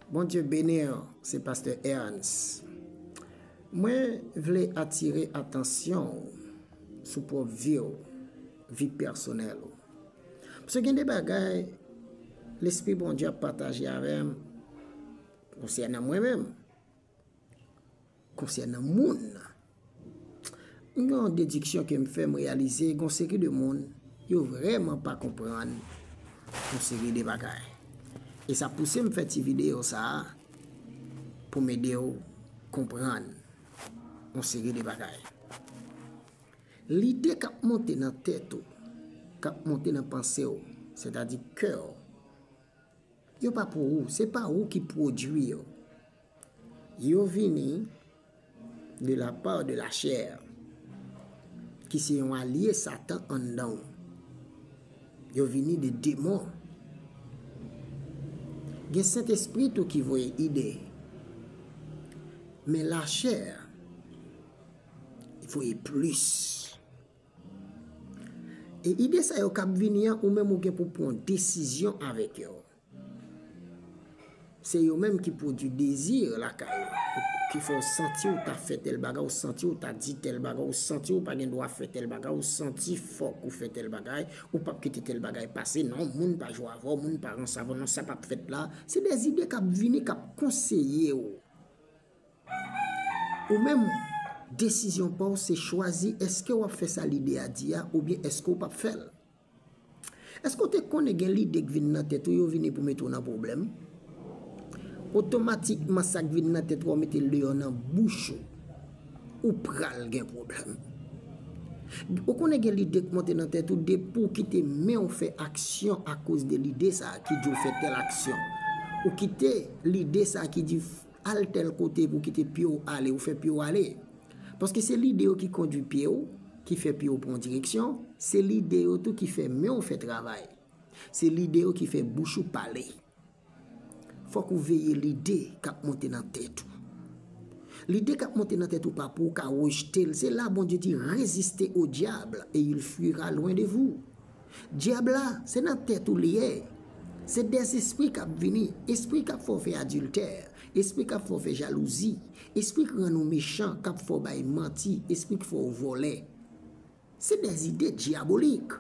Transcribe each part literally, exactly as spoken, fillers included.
Bondye beni w, se pastè Ernst. Mwen vle atire atansyon w sou pwòp vi w, vi pèsonèl ou. Paske gen de bagay Lespri Bondye ap pataje avè m konsènan mwen menm, konsènan moun. M gen yon dediksyon ke m fè, m reyalize gen yon seri de moun, yo vrèman pa konprann yon seri de bagay. E sa pouse m fè ti videyo sa a pou m ede w konprann yon seri de bagay. Lide k ap monte nan tèt ou, k ap monte nan panse w, sètadi kè w, yo pa pou ou, se pa ou ki pwodui yo. Yo vini de la part de la chair, ki se yon alye Satan anndan w. Yo vini de demon. Gen Sentespri tou ki voye ide. Men lachè voye plis. E ide sa yo k ap vini an, ou menm ou gen pou pran yon desizyon avèk yo. Se yo menm ki pwodui dezi lakay ou, ki fè w santi w ta fè tèl bagay, ou santi w ta di tèl bagay, ou santi w pa gen dwa fè tèl bagay, ou santi fòk ou fè tèl bagay, ou p ap kite tèl bagay pase, non, moun pa jwe avè w, moun pa ranse avè w, non, sa p ap fèt la. Se de ide k ap vini, k ap konseye w. Ou menm, desizyon pa w se chwazi èske w ap fè sa lide a di a oubyen èske w p ap fè l. Èske w te konnen gen lide k vin nan tèt ou, yo vini pou mete w nan pwoblèm? Otomatikman, sa k vin nan tèt ou a, w mete l deyò nan bouch ou, ou pral gen pwoblèm. Ou konnen gen lide k monte nan tèt ou, depi w kite men w fè aksyon akoz de lide sa a ki di w fè tèl aksyon. Ou kite lide sa a ki di al tèl kote pou kite pye w ale, ou fè pye w ale. Paske se lide yo ki kondui pye w, ki fè pye w pran direksyon, se lide yo tou ki fè men w fè travay. Se lide yo ki fè bouch ou pale. Fòk ou veye lide k ap monte nan tèt ou. Lide k ap monte nan tèt ou pa pou ou ka rejte l. Se la Bondye di, résistez au diable et il fuira loin de vous. Dyab la, se nan tèt ou li ye. Se dèzespri k ap vini, espri k ap fè w fè adiltè, espri k ap fè w fè jalouzi, espri k rann ou mechan, k ap fè w bay manti, espri k fè w vòlè. Se dèzide dyabolik.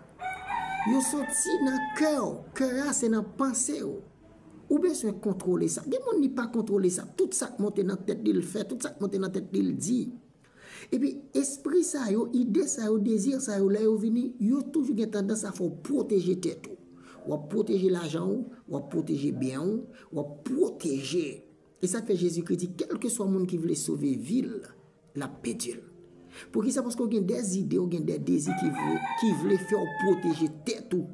Yo soti nan kè w. Kè a se nan panse w. Ou bezwen kontwole sa. Gen moun li pa kontwole sa. Tout sa k monte nan tèt li l fè, tout sa k monte nan tèt li l di. Epi espri sa yo, ide sa yo, dezi sa yo, lè yo vini, yo toujou gen tandans a fè w pwoteje tèt ou. W ap pwoteje lajan w, w ap pwoteje byen w, w ap pwoteje. E sa k fè Jezikri di, kèlkeswa moun ki vle sove vi l, l ap pèdi l. Poukisa? Paske w gen dèzide, w gen dèzide ki vle, ki vle fè w pwoteje tèt ou.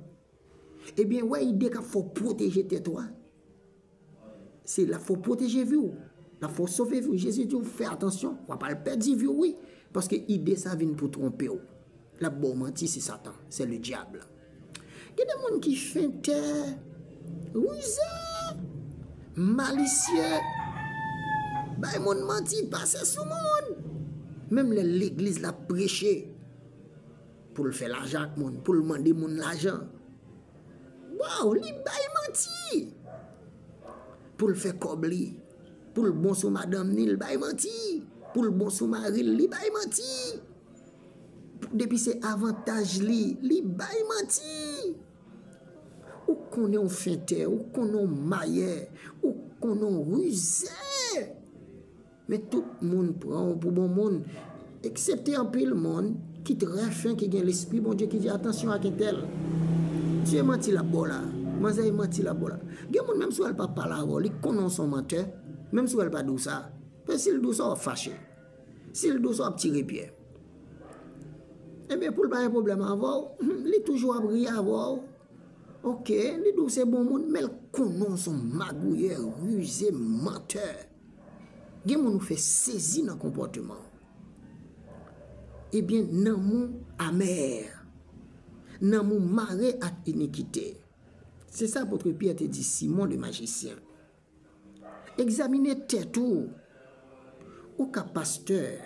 Ebyen, wè ide k ap fè w pwoteje tèt ou a. Se l ap fè w pwoteje vi w. L ap fè w sove vi w. Jezi di w fè atansyon, w ap al pèdi vi w, wi. Paske ide sa vin pou twonpe w. L ap ba w manti, se Satan, c'est le diable. Gen de moun ki fentè, rize, malisye, bay moun manti, pase sou moun. Menm lè legliz l ap preche, pou l fè lajan ak moun, pou l mande moun lajan. Waw, li bay manti. Pou l fè kòb li, pou l bon sou madanm ni, l bay manti. Pou l bon sou mari l, li bay manti. Depi se avantaj li, li bay manti. Ou konnen w fentè, ou konnen w mayè, ou konnen w rize. Men tout moun pran w pou bon moun, eksepte anpil moun ki trè fen, ki gen lespri Bondye, ki di, "Atansyon ak entèl. Mesye manti l ap ba w la. Manzè e manti l ap ba w la." Gen moun, menm si w wè l pa pale avè w, li konnen w se yon mantè, menm si w wè l pa di w sa. Paske si l di w sa, w ap fache. Si l di w sa, w ap tire pyè. Ebyen, pou l pa gen pwoblèm avè w, li toujou ap ri avè w. Oke, li di w se bon moun, men l konnen w se yon magouyè, rize, mantè. Gen moun ou fè sezi nan konpòteman w. Ebyen, nanm ou amè. Nanm ou mare ak inikite. Se sa apot Pyè te di Simon le majisyen. Egzamine tèt ou. Ou ka pastè,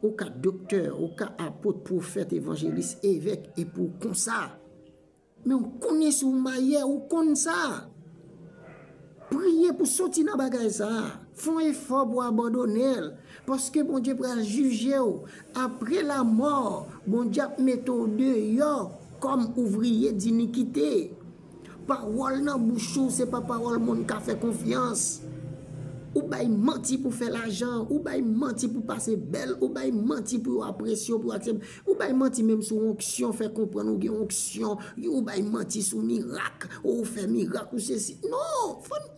ou ka doktè, ou ka apot, pwofèt, evanjelis, evèk, epi w konsa. Men w konnen si w mayè, ou konn sa. Priye pou soti nan bagay sa a. Fè yon efò pou abandone l. Paske Bondye pral jije w. Apre lamò, Bondye ap mete w deyò kòm ouvriye dinikite. Pawòl nan bouch ou se pa pawòl moun ka fè konfyans. Ou bay manti pou fè lajan, ou bay manti pou pase bèl, ou bay manti pou yo apresye w, pou yo aksepte. Ou bay manti menm sou onksyon, fè konprann ou gen onksyon, ou bay manti sou mirak, ou fè mirak, ou sesi. Non, fò n...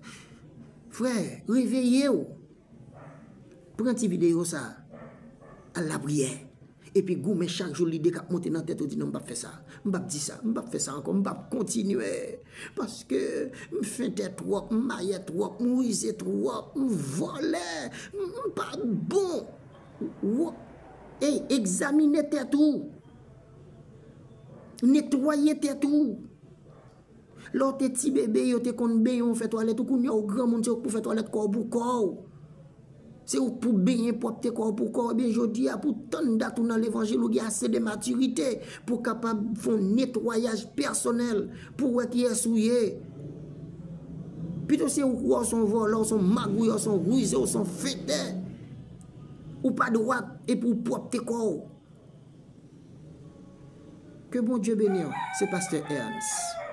Frè, reveye w. Pran ti videyo sa a. Al lapriyè. Epi goumen chak jou lide k ap monte nan tèt ou di non, m p ap fè sa. M p ap di sa. M p ap fè sa ankò. M p ap kontinye. Paske m fentè twòp, m mayè twòp, m rize twòp, m vòlè, m, m pa bon. Wo-, ey, egzamine tèt ou. Netwaye tèt ou. Lè w te ti bebe, yo te konn benyen w, fè twalèt ou. Kounye a w granmoun, se ou k pou fè twalèt kò w pou kò w. Se ou k pou benyen pwòpte kò w pou kò w. Ebyen, jodi a, pou tann dat ou nan levanjil, ou gen ase de matirite pou w kapab fè yon netwayaj pèsonèl, pou w wè kiyès ou ye. Pito se ou k wè w se yon vòlè, w se yon magouyè, w se yon rize, w se yon fentè. Ou pa dwat, epi w pwòpte kò w. Ke Bondye beni w. Se Pastè Ernst.